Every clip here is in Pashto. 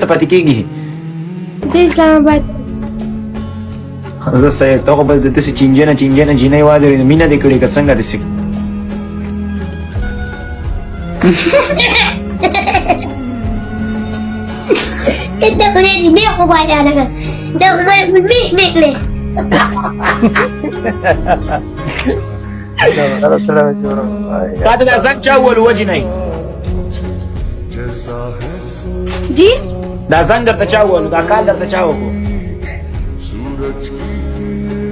چېرته پاتې کېږي؟ زه اسلام آباد. زه صحیح، ته خو بس د داسې چینجنه چینجنه جینۍ واده مینه دې کړې که څنګه داسې؟ انت خليني ميح وبعد على ده ميح ميح. تا ته دا زنګ چا وویل وجینۍ؟ جی دا زنګ درته چا وویل؟ دا کال درته چا وکړو؟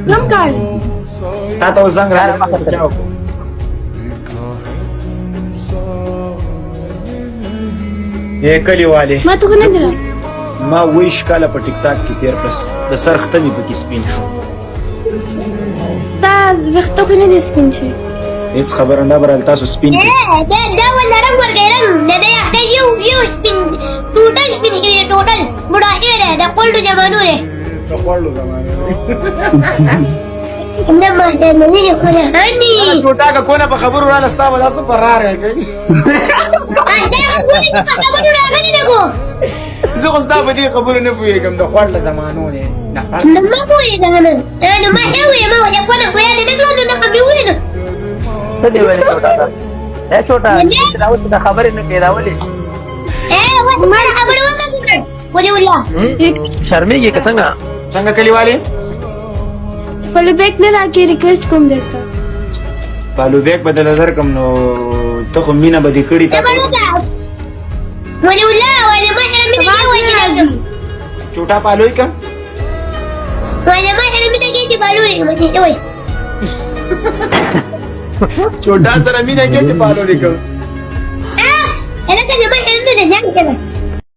کوم کال؟ تا ته اوس زنګ راغی درته چا وکړو؟ ای کلیوالې، ما ته خو نه دی. ما 22 کاله په ټیک ټاک کې تېر کړل، د سر ښته مې پکې سپین شو. ستا ویښته خو نه دی سپین شوی. هېڅ خبره نه، برال تاسو سپین کړئ. دا دا ولا رنګ ورکړي، رنګ د دې اخته یو یو سپین، ټوټل سپین شوی، ټوټل بوډا شوی دی، د خوړلو زمانو دی، د خوړلو زمانو. نه ما نه نه خو نه هني. ټوټا که کونه په خبرو راله، ستا به داسې فرار کوي. دا په خبرو راغلی نه کو. زه خو ستا په دې خبرو نه پوهېږم، د خوړلو زمانو دی. نو ما پوهېږم نه، نو ما ښه وویل، ما وایي کونه خو یاد نه کړو، نو نه مې وویل. څه دې ویلې چوټا ته؟ ای چوټا، دا اوس د خبرې نه کوې، دا ولې؟ ای وس ما خبرې وکړه ولې والله. شرمېږي که څنګه؟ څنګه کلیوالې؟ فالو بیک نه راکې، ریکویسټ کوم درته. فالو بیک به درله درکړم، نو ته خو مینه به دې کړي تا. ولې والله ولې ما سره مینه کې وایي چې راځم. چوټا پالوی کم؟ ولې ما سره مینه کې چې پالوی کوم چې وایي. چوټا سره مینه کې چې پالو دې کوم. هلکه زما سره مینه ده ځان کړه.